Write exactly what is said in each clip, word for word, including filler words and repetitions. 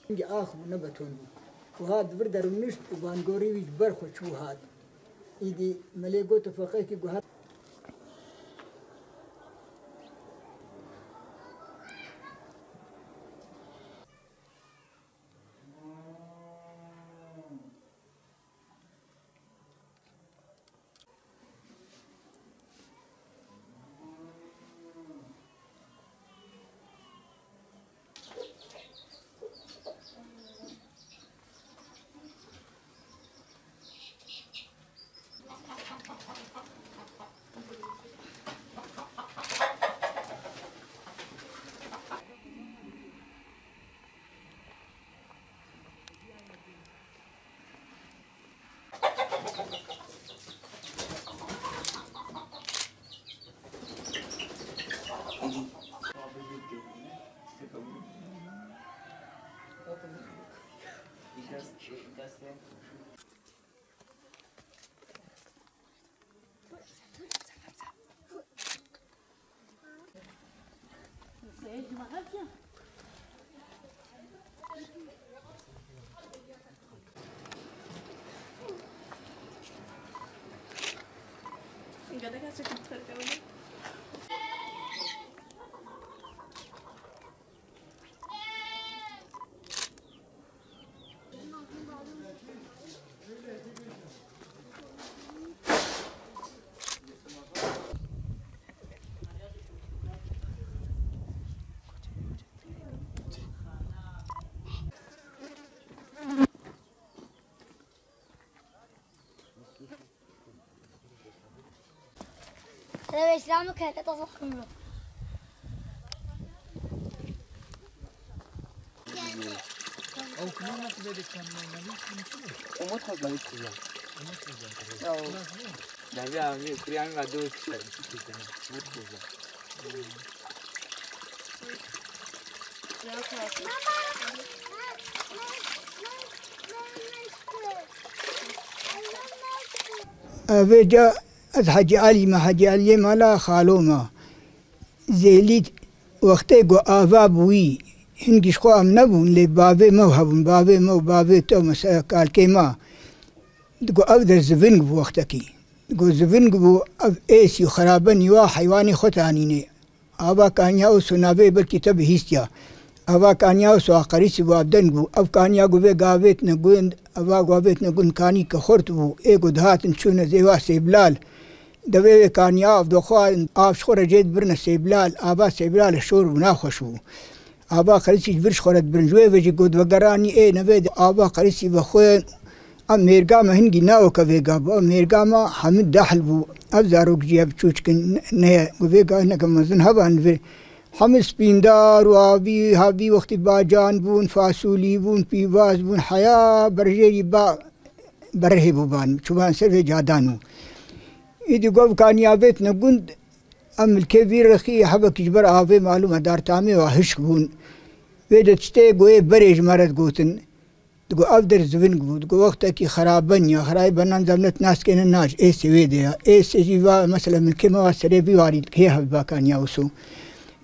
Hingî ax bû, ne beton bû. Û hat vir derûnişt û bangorî wî ji ber xwe çû hat. Îdî melê got feqekî guhat. Tövbe, İslam'ı kayıtla tasaklanıyor. Umut Hoca. Umut Hoca. Ya o. Derbi abi, Kur'an ve dört kişi. Umut Hoca. Vêca ez Hecî Elî me, Hecî Eliyê mala xalo me. Zêlî wextê ku ava bûyî, hingî ji xwe em nebûn, lê bavê me hebûn, bavê me û bavê te û mesela kalkê me. Digo ev der ziving bû wextekî. Digo ziving bû, ev êsî û xerabe nîwa heywanê xwe tanînê. Ava kaniya Oso navê belkî te bihîstiya. Ava kaniya Oso a qerîsî bû, ev deng bû. Ev kaniya ku vê gavêt ne gund, ava gavêt ne gund kanî ke xurt bû. Ê ku dihatin çûne zêwa Sêbilal. Devê wê kaniya av doxwarin, av ji xwe re cê dibirine Sêbilal. Ava Sêbilal şor bû, naxweş bû. Ava qerisî ji vir ji xwe re dibirin. Ji wê ve jî got vegeranî ê nevê de ava qerisî vexwe. Em mêrga me hingî naweke vêga bû. Ev mêrga me hemî dehl bû. Ev zarok jî ev çûçkin ne, ne, ku vêga hineke mezin heban vir. Hemî spîndar û avî, havî wextî bacan bûn, fasulî bûn, pîvaz bûn, heya berjêrî ba berhê bû ban. Çûban ser vê cadan û. Îdî got kaniya vêt ne gund, em milkê vî rexî hebekî ji ber avê malûm e dartamê wa hişk bûn. Wê de tiştê goyê berê ji me re digotin. Digo ev der ziving bû. Digo wextekî xeraben ya, xerayê benan zemnet naskêne nac. Êsê wê de ya. Êsê jî va mesela milkê me wa serê vî warî hê hev bakan ya uso.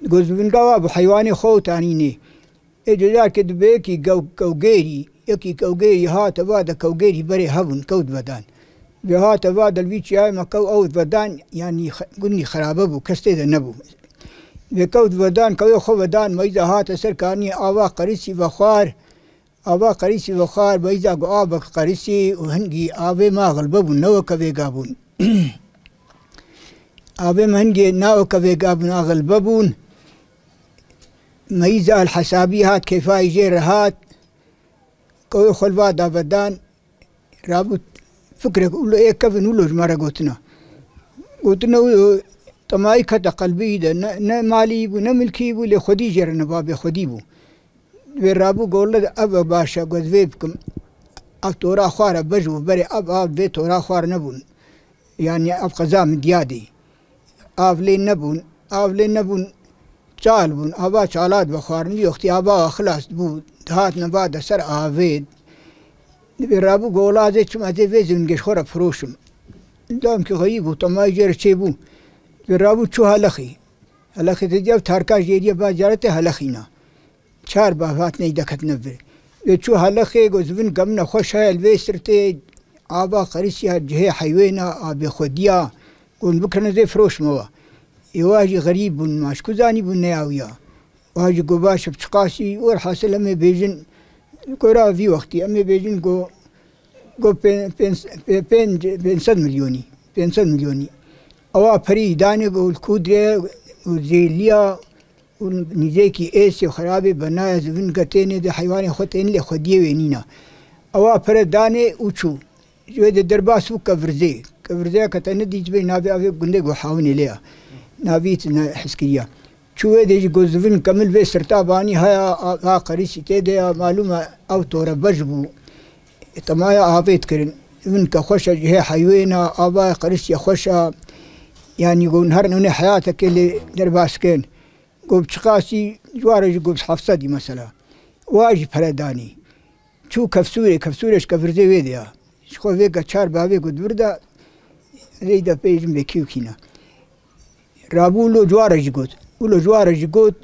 Digo zivinga wa bi heywanê xwe û tanînê. Ê cezakê dibe yekî kew-, kewgêrî, yekî kewgêrî hate va de kewgêrî berê hebûn, kewt vedan. Vê hate va de li vî çiyayê me kew ew vedan, yanî xe-, gundî xerabe bû, kes tê de nebû. Vê kewt vedan, kewê xwe vedan, meyza hate ser kaniyê ava qerisî vexwar, ava qerisî vexwar, meyza ku avek qerisî û hingî avê me axilbe bûn, ne weke vêga bûn. Avê me hingê naweke vêga bûn, axilbe bûn. Meyîza El Hesabî hat, kêfayî jê re hat. Kewê xwe li va davedan, rabû fikrek wilo ê kevin wilo ji me re gotina. Gotina wilo, Temayî kete qelbî de, ne, ne malî bû, ne milkî bû, lê xwedî jê re ne, babê xwedî bû. Wê rabû gole, ev e baş e, got vê bikim. Ev tora xwe re bej bû, berê ev av vê tora xwe re nebûn. Yanî ev qeza min diyadî. Av lê nebûn, av lê nebûn, çal bûn. Ava çala dibe xwarin, yoxtî ava xilas dibû, dihatine va de ser avê. Wê rabû gole, ez ê çim, ez ê vê zingê ji xwe re firoşim. Dam ki xeyî bû, temayî jê re çêbû. Wê rabû çû Helexî. Helexê te diya, tarka jêriye bajarê te Helexîna. Çar bav hatine î deketine vir. Wê çû Helexê, got zivin gemine xweş heye, li vê sirtê ava qerisiya cihê heywêna, abê xwediya, got bikirine zê firoşme we. Ê wa jî xerîb bûn, ma ji ku zanî bûn neyawiya. Wa jî got baş e, bi çiqasî, werhasil em ê bêjin, gora vî wextî, em ê bêjin got, got pê-, pênc-, pê-, pênc-, pênc sed milyonî, pênc sed milyonî. Ewa perî danê got li kûdrê û zêliya û nîzêkî êsê û xerabê benaya zivin getênê de heywanê xwe tên lê xwediyê wê nîna. Ewa pere danê û çû. Ji wê de derbas bû Kevirzê. Kevirzê ke te nedîtibê navê avê gundê got Hawinê lê ya. Navî tine heskiriya. Çû wê de jî got zivin kemil vê sirta banî haya, a, a qerîsî tê de ya, malûm e ew tore bej bû. Temaya avê dikirin. Zivin ke xweş e, cihê heywêna, ava qerîsî xweş e. Yanî got her nûnê heyatekê lê derbas kin. Got bi çiqasî, ji wa re jî got bi heft sedî mesela. Wa jî pere danî. Çû Kefsûrê, Kefsûrê ji Kevirzê wê de ya. Ji xwe vê ge çar bavê got vir de, rey de pê jin vê kî û kî ne. Rabû lo ji wa re jî got. Û lo ji wa re jî got,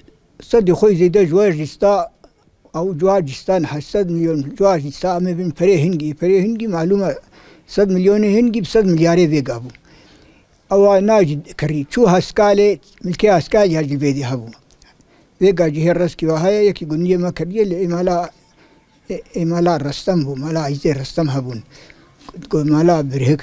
sedî xwe zêde ji we jî sta, ew ji wa jî stan heşt sed milyon, ji wa jî sta em ê bin perê hingî, perê hingî malûm e, sed milyonê hingî bi sed milyarê vêga bû. Ewa na jî kirî. Çû Heskalê, milkê Heskalê ya jî vê dî hebû. Vêga cihê reskî wa heye, yekî gundiyê me kiriye, lê ê mala, ê, ê mala Restem bû, mala Îzê Restem hebûn. Got mala Birhik.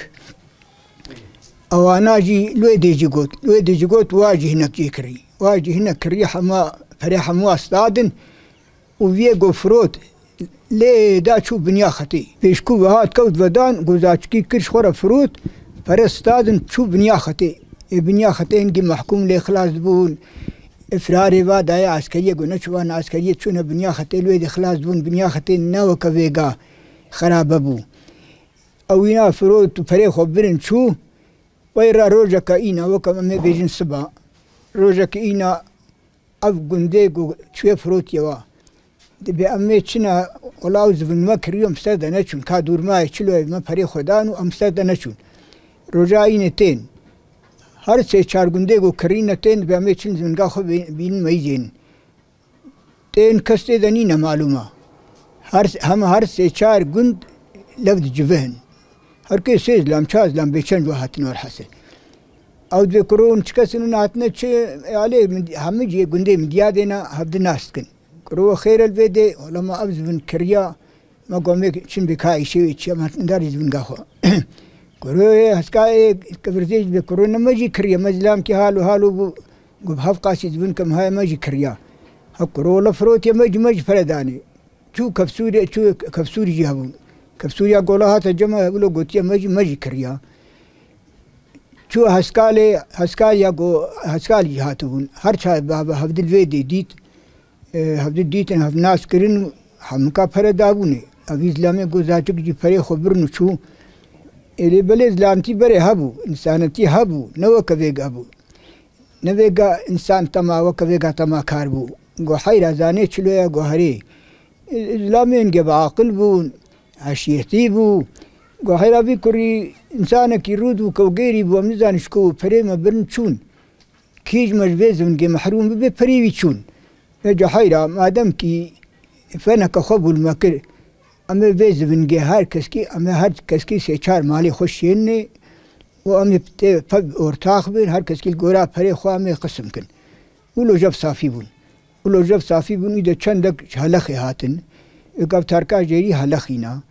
Ewana jî li wê dê jî got, li wê dê jî got, wa jî hinek cê kirî. Wa jî hinek kirî, hema perê hemû stadin. Û viyê go firot, lê da çû binya xetê. Pêşkû ve hat kewt vedan, gozaçikî kir ji xwe re firot, pere stadin çû binya xetê. Ê binya xetê hingî mehkûm lê xilas dibûn. Ê firarê va dayê eskeriyê go neçûvan eskeriyê çûne binya xetê, li wê dê xilas dibûn, binya xetê ne weke vêga xerabe bû. Ew îna firot û perê xwe birin çû, peyra rojeke îna weke em ê bêjin siba. Rojeke îna ev gundê ku çûye firotiye wa. Dibê em ê çine, wela ew zivin me kiriyo, em ser de neçûn. Ka dûrmayê çilo me perê xwe dan û em ser de neçûn. Roja înê tên. Her sê çar gundê ku kirîne tên, dibê em ê çin zivinga xwe bî-, bînin meyzên. Tên kes tê de nîne malûm e. Her, hema her sê çar gund lev dicivihin. Her kê sê zilam, çar zilam bê çend we hatin werhese. Ew dibê kuro hûn çi kes in, hûn hatine çi, e, alê min, hemî cihê gundê min diya dêne hevdi nas dikin. Kuro we xêr el vê dê, wela me ev zivin kiriya, me gomê çin bê ka îşê wê çiya, me hatin darî zivinga xwe. Kuro yê heska ê Kivirzê dibê kuro ne me jî kiriye, me zilam ki halo halo bû, got bi hev qasî zivin kim haya me jî kiriya. Ha kuro wela firotiye me jî, me jî pere danê. Çû Kefsûrê, çû Kefsûrî jî hebûn. Kefsûriya gola hate cem e, wilo gotiye me jî, me jî kiriya. Çû Heskalê, Heskaliya go, Heskalî jî hatibûn. Her çar bava hevdil vê dê dît. E, hevdil dîtin, hev nas kirin, hemika pere dabûnê. Ev î zilamê go zaçik jî perê xwe birin û çû. Ê lê belê zilamtî berê hebû, însanetî hebû, ne weke vêga bû. Ne vêga însan tema weke vêga temakar bû. Go heyra zanê çilo ye, go herê. Zilamên ge bi aqil bûn, heşiyetî bû. Go heyra vî kurî însanekî rûd bû, kewgêrî bû, em nizanî ji ku perê me birin çûn. Kî ji me ji vê zivingê mehrûm bibe, perê wî çûn. Vêca heyra, madem kî feneke xwe bû li me kir, em ê vê zivingê her keskî, em ê her keskî sê çar malê xwe şênê û em ê tê pev ortax bin, her keskî li gora perê xwe em ê qisim kin. Û lojev safî bûn. Û lojev safî bûn, î de çendek ji Helexê hatin. Û ev tarka jêrî Helexîna.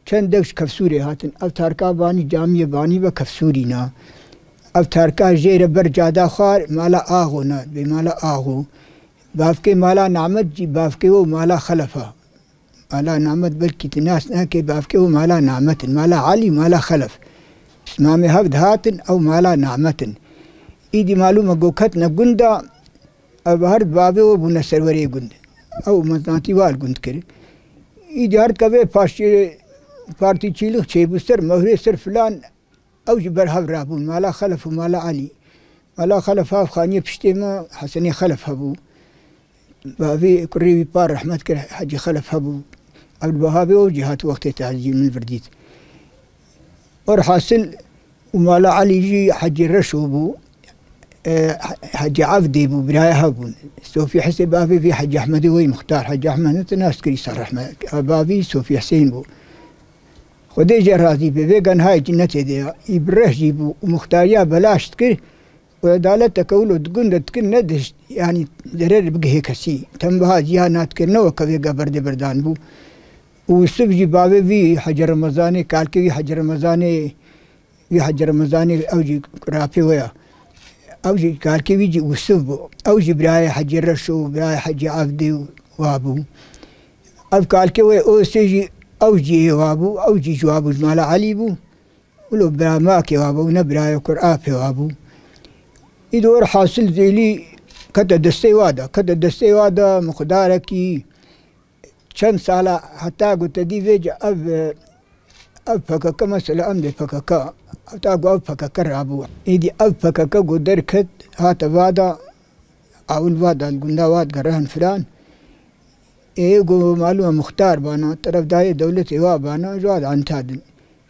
Çendek ji Kefsûrê hatin. Ev tarka banî camiyê banî ve Kefsûrî na. Ev tarka jê re ber cada xwar mala Axo na, bê mala Axo. Bavkê mala Namet jî bavkê o mala Xelef a. Mala Namet belkî tu nas nake, bavkê o mala Namet in. Mala Elî, mala Xelef. Pismamê hev dihatin, ew mala Namet in. Îdî malûm e ku ketine gund de, ev her bavê we bûne serwerê gund. Ew meznatî wa li gund kir. Îdî her dikeve paşê partî çîlix çêbû ser, mehrê ser filan, ew jî berhev rabûn. Mala Xelef û Mala Elî. Mala Xelef hav xaniyê piştê me Hesenê Xelef hebû. Bavê kurê wî par rehmet kir, Hecî Xelef hebû. Ew li bahavê ew jî hat wextê tazî min vir dît. Werhasil û Mala Elî jî Hecî Reşo bû. E, Hecî Evdê bû, biraya hev bûn. Sofî Hisê bavê vî Hecî Ehmedê wê muxtar. Hecî Ehmed ne nas kirî ser rehmet. Bavî Sofî Hisên bû. Xwedê jê razî be, vê genhayê cinetê de ya. Î bi reh jî bû û muxtariya belaş dikir. Û edaleteke wilo di gund de dikin nedihişt, yanî zerer bigihê kesî. Tem biha ziyan nadikir, ne weke vêga berdê berdan bû. Û Wisif jî bavê vî Hecî Remezanê, kalkê vî Hecî Remezanê, vî Hecî Remezanê ew jî rapê we ya. Ew jî kalkê vî jî Wisif bû. Ew jî birayê Hecî Reşo û birayê Hecî Evdê wa bû. Ev kalkê we Osê jî ew jî ê wa bû, ew jî ji wa bû, ji mala Elî bû. Wilo bira makê wa bû, ne birayê kur apê wa bû. Îdor hasil zêlî kete destê wa da. Kete destê wa da miqdarekî çend sala heta ku te dî vêce ev, ev P K K mesela em dê P K K. Heta ku ev P K K rabû. Îdî ev P K K ku derket hate va da, awil va da, li gunda wa digerehin filan. Ê ku malûm e muxtar bana, terefdayê dewletê wa bana, ji wa de entadin.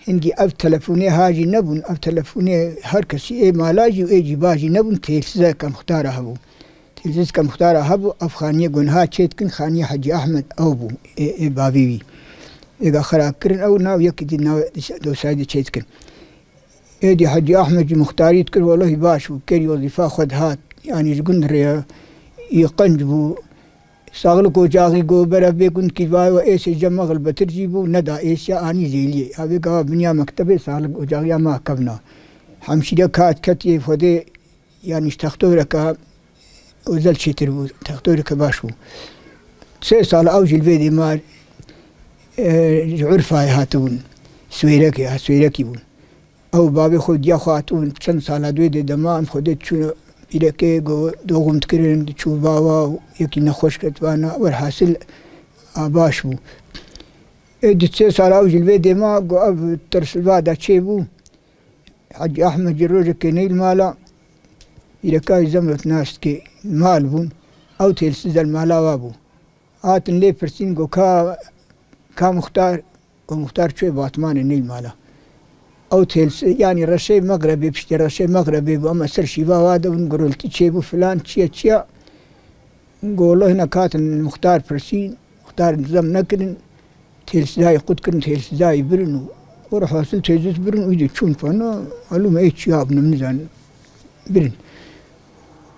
Hingî ev telefonê ha jî nebûn, ev telefonê her kesî ê mala jî û ê cîba jî nebûn, têlsizeke muxtara hebû. Têlsizeke muxtara hebû, ev xaniyê ku niha çê dikin, xaniyê Hecî Ehmed ew bû, ê, ê bavê wî. Vêga xera kirin ew nav yekî dî nav dosayê de çê dikin. Êdî Hecî Ehmed jî muxtarî dikir, welahî baş bû, kerî wezîfa xwe dihat. Yanî ji gund re ye, yê qenc bû. Saxlik ocaxî got, bere vê gundkî vayê we êsê cem me xilbetir jî bû, neda êsiya anî zêliyê. Ev ê gava biniya mektebê saxlik ocaxiya me kevna. Hemşîre kat ketiye Xwedê, yanî ji textoreke ozel çêtir bû, textoreke baş bû. Sê sal ew jî li vê dê mar, e, ji Urfayê hatibûn. Swêrekê, ha, Swêrekî bûn. Ew bavê xwe diya xwe hatibûn, çend sala duê dê dema em xwedê diçûn pîrekê ku doğum dikirin, diçû bawa û yekî nexweş ketivana, werhasil a baş bû. Ê di sê sala ew jî li vê dê ma, ku ev tirs li va de çêbû, Hecî Ehmed jî rojekê neyl mala, pîreka wî Zemrot nas dikê, mal bûn, ew têlsiz el mala wa bû. Hatin lê pirsîn, got, ka, ka muxtar? Got, muxtar çûye Batmanê, neyl mala. Ew têlsi, yanî reşê mexrebê, piştê reşê mexrebê bû, em ser şîva wa de bûn, gurultî çêbû filan, çiye çiya. Got, wele hinek hatin muxtar pirsîn, muxtar nizam nekirin, têlsizayê qut kirin, têlsizayê birin û werhasil têlsiz birin û îdî çûn pano, malûm e çiya bûn, em nizanin. Birin.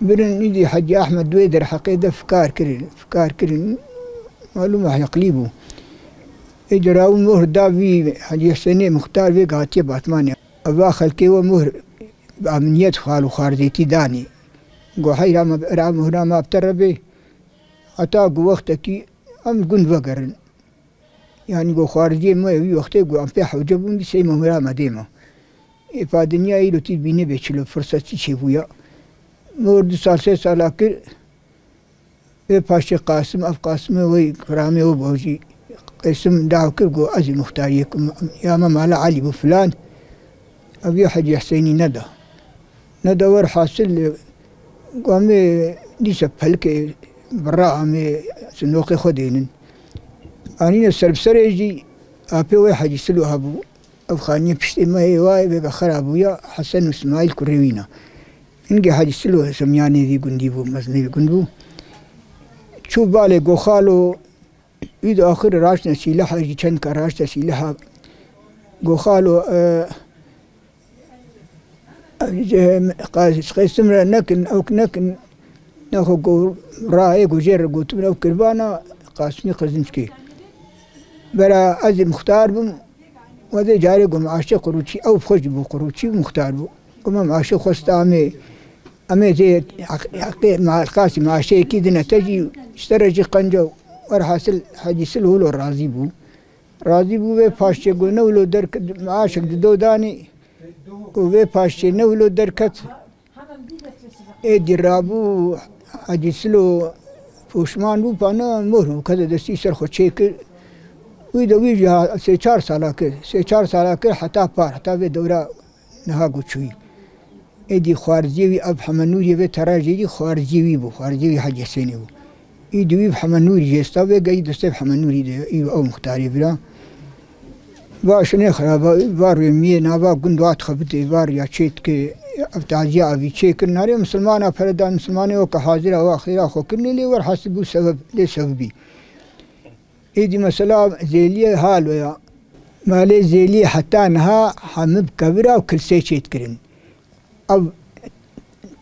Birin îdî Hecî Ehmed wê derheqê de fikar kirin. Fikar kirin, malûm e heqlî bû. Ê diraw mohr da vî Hecî Hesenê muxtar vê gatiye Batmanê. Eva xelkê we mohr bi emniyet xal û xarzêtî danî. Go heyra me bi era mohra me bi te re bê. Heta ku wextekî em gund vegerin. Yanî ku xwarziyê me wî wextê ku em pê hewce bûn, dîsê me hira me dê me. Ê pa dinya îro tî bîne bê çilo firsetî çêbûya. Me wir du sal, sê sala kir, vê paşê Qasim, ev Qasimê wê kiramê wê bojî. Qasim daw kir ku ez ê muxtariyê kim, ya me mala Elî bû filan. Ev ya Hecî Hesênî neda. Neda, werhasil, ku em ê dîsa pelkê bira em ê sindoqê xwe dênin. Anîne ser bi serê jî apê wê Hecî Silo hebû. Ev xaniyê piştê me yê wayê vêga xera bûya Hesen û Smaîl kurê wî ne. Hingê Hecî Silo semyanê vî gundî bû, mezinê vî gund bû. Çû balê Goxalo, wî di axir raştine Sîleha jî çend ka raşte Sîleha. Goxalo, e, Ev ji qas-, Qêsim re nekin, ew nekin, nexwe ku rayê ku jê re gotibin ew kirbana Qasimî Qizinçkî. Bera ez ê muxtar bim, wezê carê ku meaşê Qurûçî, ew bi xwe jî bû Qurûçî, muxtar bû. Ku me meaşê xwesta em ê, em ê zê heq-, heqê me-, qasî meaşeyekî dine te jî, ji te re jî qenc e. Werhasil Hecî Sil wilo razî bû. Razî bû vê paşçê ku ne wilo derket, meaşek di do danî, ku vê paşçê ne wilo derket, Êdî rabû Hecî Silo poşman bû, pana mor û kede destî ser xwe çêkir. Wî de wî jî ha-, sê çar sala kir. Sê çar sala kir heta par, heta vê dewra niha ku çûyî. Êdî xwarziyê wî, ev Heme Nûriyê vê terajê dî xwarziyê wî bû, xwarziyê wî Hecî Husênê bû. Î di wî bi Heme Nûrî jê sta vê geyî destê bi Heme Nûrî de îro ew muxtarê vira. Va şinê xiraba, va rêmiyê nava gund wa dixebitê, va riya çê dike, ev taziya avî çê kir, narê misilmana pere dan, misilmanê weke hazira wa xêra xwe kirinê lê werhasî bû sebeb, lê sebebî. Êdî mesela Zêliyê halo ya. Malê Zêliyê heta niha hemî bi kevira û kilsê çê dikirin. Ev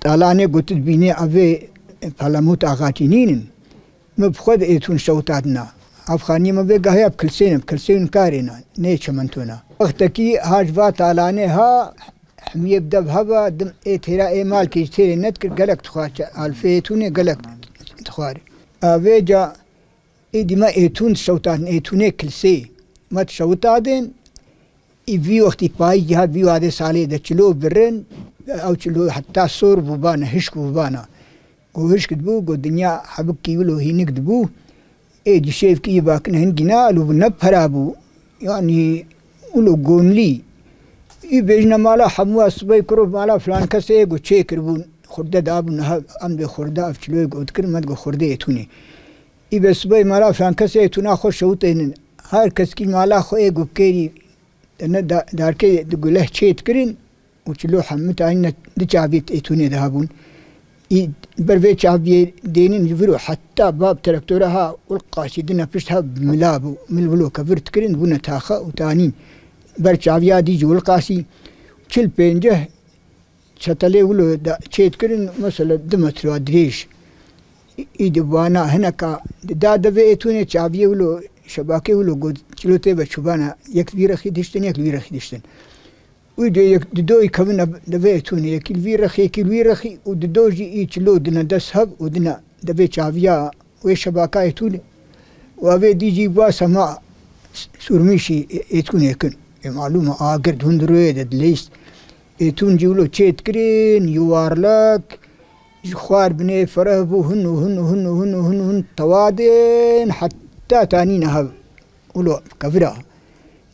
talanê ku tu dibînî, ev ê Palamût Axatî nînin. Min bi xwe di êtûn şewitadina. Ev xanî min vê gahê ya bi kilsê ne, bi kilsê û nikarê ne, nê çimento ne. Wextekî ha ji va talanê ha, hemiyê bi dev heva, dim ê têra ê malkê ji têrê nedikir, gelek dixwar, alfê êtûnê gelek dixwar. A vê ca Êdî me êtûn dişewitadin, êtûnê kilsê me dişewitadin. Î vî wextî payîzî hat, vî wadê salê de çilo birin, ew çilo heta sor bûbana, hişk bûbana. Ku hişk dibû, ku dinya hebikî wilo hînik dibû. Êdî şêvkî yî bakin hingî ne alû bû, ne pera bû. Yanî wilo gonlî. Î bêjine mala hemû, ez sibey kuro mala filan kesê ê ku çê kiribûn, xurde dabûn, ha, em dê xurde ev çiloyê ku dikirin, me digo xurde êtûnê. Î be sibey mala filan kesê êtûna xwe şewitênin. Her keskî mala xwe ê ku bikêrî, ne da-, darkê di guleh çê dikirin û çilo hemû tanîne di çaviyê êtûnê de hebûn. Î ber vê çaviyê dênin ji vir û heta bab traktora ha Ulqasî dine pişt ha mila bû. Mil wilo kevir dikirin, bûne taxe û tanîn. Ber çaviya dî ji Ulqasî çil pênceh çetelê wilo da çê dikirin, mesela du metre dirêj. Î, î di wana hineka da devê êtûnê çaviyê wilo, şebakê wilo got, çilo tê ve çûbana, yek vî rexî diştin, yek vî rexî diştin. Û dê yek, di doyî kevine devê êtûnê, yekî li vî rexî, yekî li wî rexî û di do jî î çilo dine dest hev û dine devê çaviya wê şebaka êtûnê. Û evê dî jî ba sema s-, sûrmîşî ê-, êtûnê kin. Ê malûm e, agir di hundirûyê de dileyst. Êtûn jî wilo çê dikirin, yuvarlak, ji xwar binê fereh bû, hin û hin û hin û hin û hin û hin tewadên, heta tanîne hev. Wilo kevira.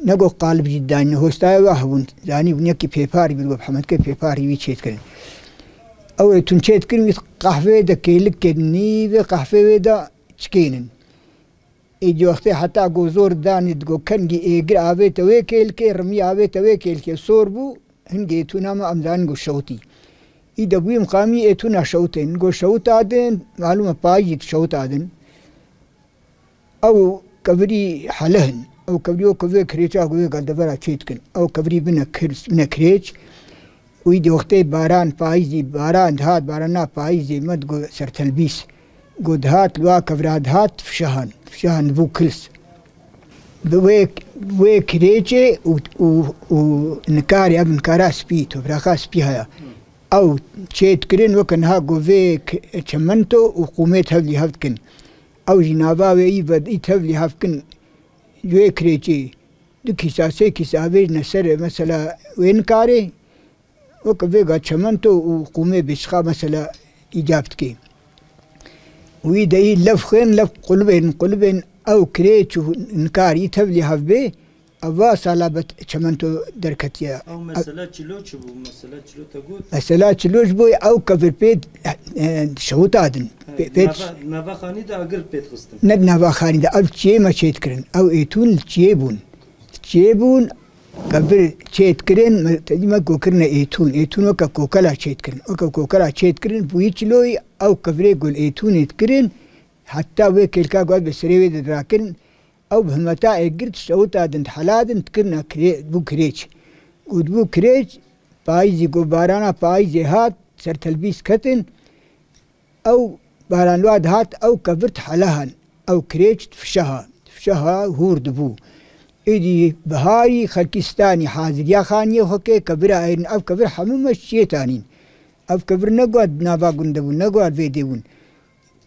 Nego qalib jî dayne, hostaya we hebûn. Zanî bûn yekî pêparî bir, got Hemedkê pêparî wî çê dikirin. Ew ê tun çê dikirin, wî qehvê de kêlik kêdin, nîvê qehvê wê de çikênin. Ê di wextê heta go zor danî, digo kengî êgir avête wê kêlikê, rimî avête wê kêlikê, sor bû, hingê tûna me em zanin go şewitî. Î de bûyî miqamî ê tûna şewitên, go şewitadin, malûm e payî şewitadin. Ew kevirî helehin. Ew kevirî weke vê kirêça ku vê galdevera çê dikin. Ew kevirî bine kir-, bine kirêç. Û îdî wextê baran payîzî, baran dihat, barana payîzê me digo sertelbîs. Ku dihat, li wa kevira dihat, difşehan. Difşehan dibû kils. Bi wê, wê kirêçê û, û, û nikarê, ev nikara spî, topraxa spî haya. Ew çê dikirin, weke niha ku vê k-, çimento û qûmê tevlî hev dikin. Ew jî nava wê î vedî tevlî hevkin ji wê kirêçê du kîsa, sê kîsa avêjine ser mesela wê nikarê, weke vêga çemento û qûmê bêçixa mesela îcab dike. Wî de î lev xên, lev qulibên, qulibên ew kirêç û nikar î tevlî hev bê, Eva sala be çimento derketiye. Ew mesela çilo çi bû? Mesela çilo te got? Mesela çilo ji bo ew kevir pê, e, şewita din. He, pê, pê nava, nava xanî de agir pê dixistin. Ne nava xanî de, ev çiyê me çê dikirin. Ew êtûn li çiyê bûn. Çiyê bûn, kevir çê dikirin, me, tedî me kokirine êtûn. Êtûn weke kokela çê dikirin. Weke kokela çê dikirin, bûyî çiloyî ew kevirê gul êtûnê dikirin. Heta wê kêlka got be serê wê de dirakirin. Ew bi himeta êgir dişewitadin, diheladin, dikirine kirê-, dibû kirêç. Û dibû kirêç, payîzî, ku barana payîzê hat, sertelbîs ketin, ew baran li wa dihat, ew kevir dihelehan, ew kirêç difşeha, difşeha hûr dibû. Êdî biharî xelkî stanî haziriya xaniyê xwe kê, kevira êrin, ev kevir hemû me çiyê tanîn. Ev kevir ne got nava gund de bûn, ne got vê dê bûn.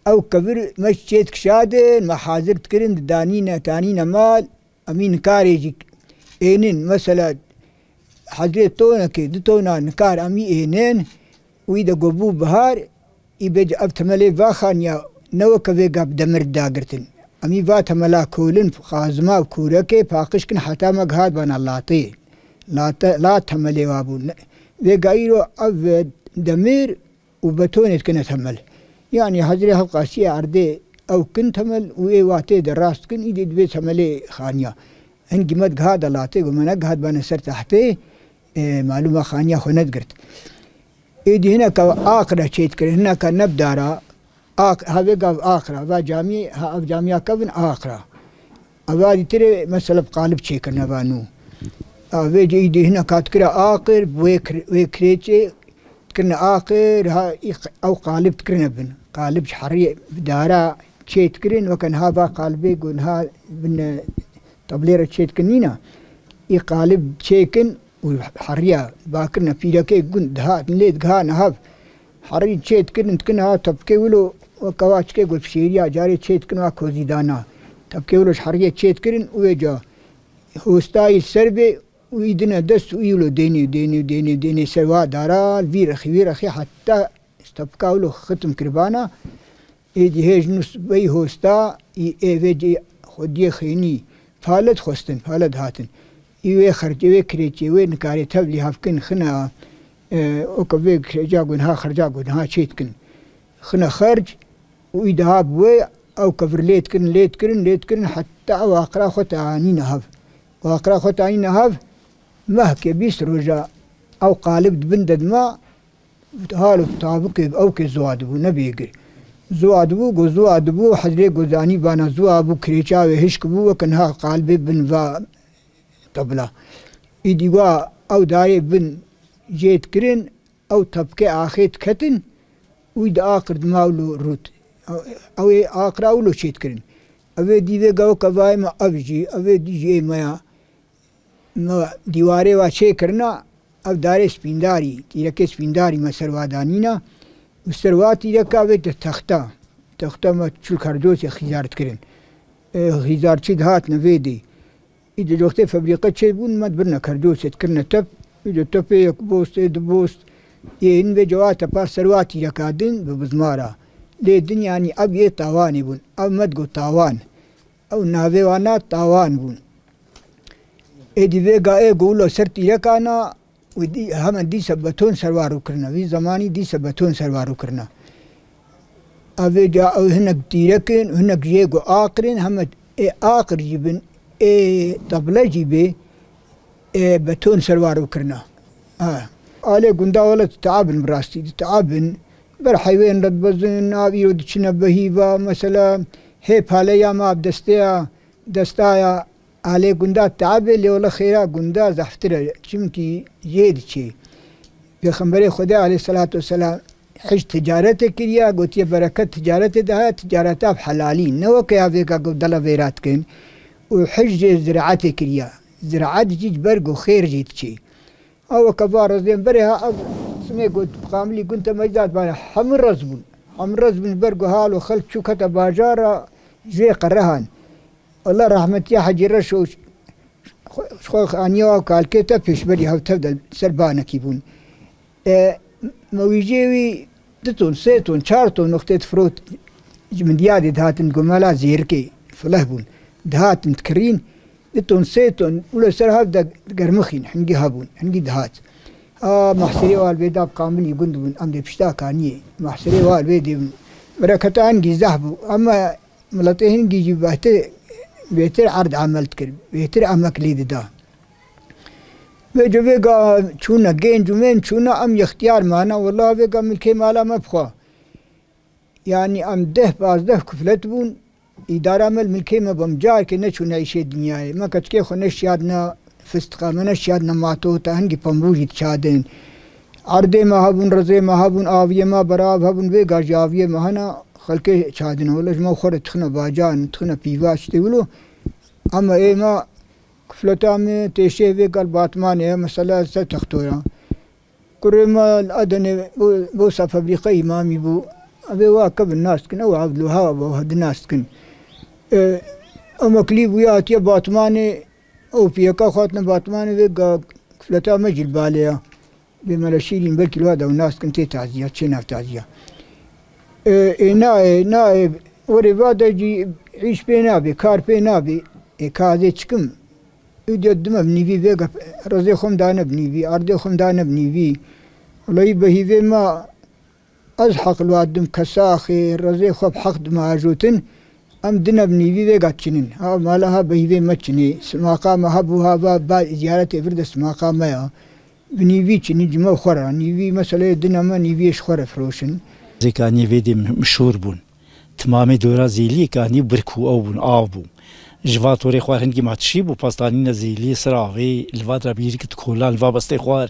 Ew kevir me çê dikişadin, me hazir dikirin, didanîne, tanîne mal, em î nikarê jî ênin. Mesela hezrê tonekê, du tona nikar em î ênin, Wî de go bû bihar, î bêje ev temelê va xaniya ne weke vê gap demir dagirtin. Em î va temela kolin, xazima û kûrekê paqij kin heta me gihat bana latê. Late, la temelê wa bû. Ne, vê ga îro ev demir û betonê dikine temel. Yanî hezrê hevqasiye erdê ew kin temel û ê watê de rast kin, îdî divê temelê xaniya. Hingî me digiha de latê, got me negihat bane ser tehtê, e, malûma xaniya xwe nedigirt. Êdî hineka aqira çêdikir, hineka nebdara, aq, ha vê gav aqira, va camî, ha ev camiya kevin aqira. Eva dîtirê mesela bi qalib çêkirine va nû. A vê cî îdî hineka dikire aqir, wê kir-, wê kirêçê dikirine aqir, ha î q-, ew qalib dikirine bin. Qalib ji heriyê bi dara çêdikirin, weke niha va qalibê ku niha bin, e, tablê re çêdikin nîna. Î qalib çêkin û heriya bakirine pîrekê gund dihatin lê digihane hev. Herî çêdikirin dikin ha tepkê wilo weke wa çikê got şêriya carê çêdikin wa kozîdana. Tepkê wilo ji heriyê çêdikirin û wê ca hostayî ser bê û î dine dest û î wilo dênê, dênê, dênê, dênê ser wa dara, vî rexî, vî rexî heta stepka wilo xitim kiribana. Êdî hêj nû sibeyî hosta, î ê vê cê xwediyê xênî, pale dixwestin, pale dihatin. Î wê xercê, wê kirêçê, wê nikarê tevlî hevkin xina, e, oka vê kirêca gunha, xerca gunha çê dikin. Xina xerc û î daha bi wê ew kevir lê dikirin, lê dikirin, lê dikirin, heta ew aqira xwe te anîne hev. Aqira xwe te anîne hev, mehke bîst roja ew qalib di bin de dima, halo tabikê ew kê ziwa dibû, ne bêgir. Ziwa dibû, go ziwa dibû, hezrê go zanî bana ziwa bû, kirêça wê hişk bû, weke niha qalibê bin va tabla. Îdî wa ew darê bin jê dikirin, ew tepkê axê diketin, wî di aqir dima wilo rût. Ew ê aqira wilo çê dikirin. Ev ê dî vê gawika vayê me ev jî, ev ê dî jî ê me ya. Me dîwarê wa çêkirina, ev darê spîndarî, tîrekê spîndarî me ser wa danîna û ser wa tîreka vê de texta. Texta me çil kerdosê xîzar dikirin. E, xîzarçî dihatine vê dê. Î di wextê febrîqe çêbûn, me dibirine kerdosê dikirine tep. Î di tepê yek bost, ê du bost. Ê hin vê cewa tepa ser wa tîreka din bi bizmara. Lê din yanî ev yê tawanê bûn. Ev me digot tawan. Ew navê wana tawan bûn. Êdî vê ga ê go wilo ser tîrekana û dî, hemen dîse beton serwa rû kirine. Vî zemanî dîse beton serwa rû kirine. Ev ê ca ew hinek tîrek in, hinek jê go aqir in, heme ê aqir jî bin, ê table jî bê, ê beton serwa rû kirine. Ha. Alê gunda wele ditabin bi rastî, ditabin. Ber heywen re dibezin, av îro diçine behîva, mesela hê paleya me av desteya, destaya alê gunda teabê lê wele xêra gunda zehftir e. Çimkî yê diçê. Pêxemberê Xwedê aleyhisselatu vesselam hej ticaretê kiriya, gotiye bereket ticaretê de haya, ticareta bi helalî. Ne weke ya vêga got dela vêra dikin. Û hej jê ziraetê kiriya. Ziraet jî ji ber got xêr jê diçê. Ew weke va rezên berê ha ev simê got qamilî gunte mecdat bane. Hemû rez bûn. Hemû rez bûn ber got halo xelk çû kete bajara jê qerehan. Allah rehmetiya Hecî Reşo ji xwe aniya kalkê te pêşberî hev tev de ser banekî bûn. E, mewîjê wî du ton, sê ton, çar ton noxtê difirot ji min diyadê dihatin gomela zêrikê fileh bûn. Dihatin dikirîn, du ton, sê ton, wilo ser hev de germixîn, hingî hebûn, hingî dihat. Ha, mehsirê wal vê dab kamilî gund bûn, em dê pişta kaniyê. Mehsirê wal vê dê bûn. Bereketa hingî zehf bû. Ama Miletê hingî jî bêhtir, bêhtir erd emel dikir, bêhtir emek lê dida. Vê civê ga çûne, gênc û mênc çûne, em yextiyar mane, wela vê ga milkê mala me bixwe. Yanî em deh pazdeh kuflet bûn, îdara me li milkê me bû, em carkê neçûne îşê dinyayê. Me keçikê xwe neşiyadne fistiqa, me neşiyadne matota, hingî pembû jî diçadin. Erdê me hebûn, rizê me hebûn, aviyê me berav hebûn, vê ga jî aviyê me hene, xelkê çadine. Wele ji me xwe re dixine bacan, dixine pîva, tiştê wilo. Ama ê me kufleta me têşê vê gal Batmanê ye, mesela ser textoya. Kurê me li Edenê bo, bo sa fabrîqe îmamî bû. Evê wa kevin nas dikin, ew Evdilwehab bû, hedi nas dikin. E, emeklî bûye, hatiye Batmanê, ew piyeka xwe hatine Batmanê, vê ga kufleta me jî li balê ya. Bê meleşîrîn belkî li wa de ew nas dikin tê taziya, çê nav taziya. Ê, ê, nayê, nayê, werê va de jî îş pê nabê, kar pê nabê. Ê, ka ez ê çikim? Û diya dime bi nîvî vêga, rezê xwe min dane bi nîvî, ardê xwe min dane bi nîvî. Wela wî behîvê me, ez heq li wa dim, kesaxê, rezê xwe bi heq dime ajotin, em dine bi nîvî vêga çinin. Ha mala ha behîvê me çinê, simaqa me hebû, ha va ba ziyaretê vir de simaqa me ya. Bi nîvî çinî, cime xwe re, nîvî meseleyê dine me, nîviyê ji xwe re firoşin. Zêkaniyê vê dê mişûr bûn. Timamê dora Zêliyê kanî birk û ew bûn, av bû. Ji va torê xwar hingî matişî bû, pastanîne Zêliyê, sira avê, li va dira bîrikit kolan, li va bestê xwar.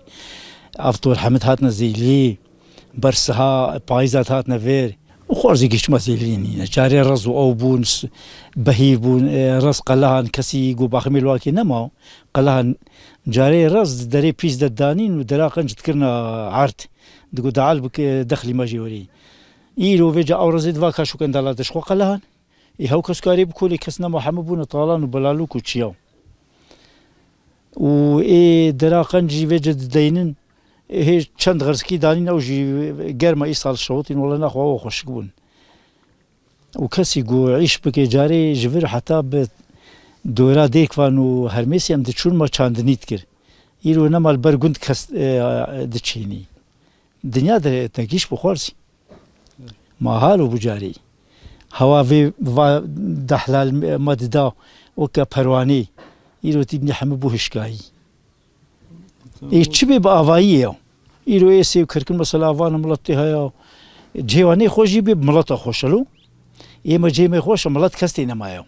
Av tor hemid hatine Zêliyê, bersiha, payîza hatine vêr. Û xwarzî gihiştma Zêliyê nîne. Carê rez û ew bûn, s-, behîv bûn, e, rez qelehan kesî ku baximê li wakê nema. Qelehan carê rez di derê pîs de danîn û dera qenc dikirina erd. Digo deal bike dexlî me jê werî. Îro vêca ew rezê diva kaş û kendala de ji xwe qelehan. Ê hew kes karê bikolê kes nema hemû bûne talan û belalûk û çiya. Û ê dera qenc jî vêca dideynin. Ê hê çend xirzkî danîn ew jî germa îsal şewitîn wele naxwe ew xweşik bûn. Û kesî ku îş bike carê ji vir heta bi dora Dêkvan û Hermêsî em diçûn me çandinî dikir. Îro nema li ber gund kes, e, diçînî. Dinya de te gîş bixwarzî. Ma halo bû carê. Hewa vê va dehla me dida weke perwanê. Îro tî binî hemû bû hişkayî. Ê çi bê bi avayî ye? Îro ê sêwkerkin mesela vana miletê heye. Cihê wan nê xweş jî bê bi mileta xweş e lo. Ê me cihê me xweş e, milet kes tê nemaye.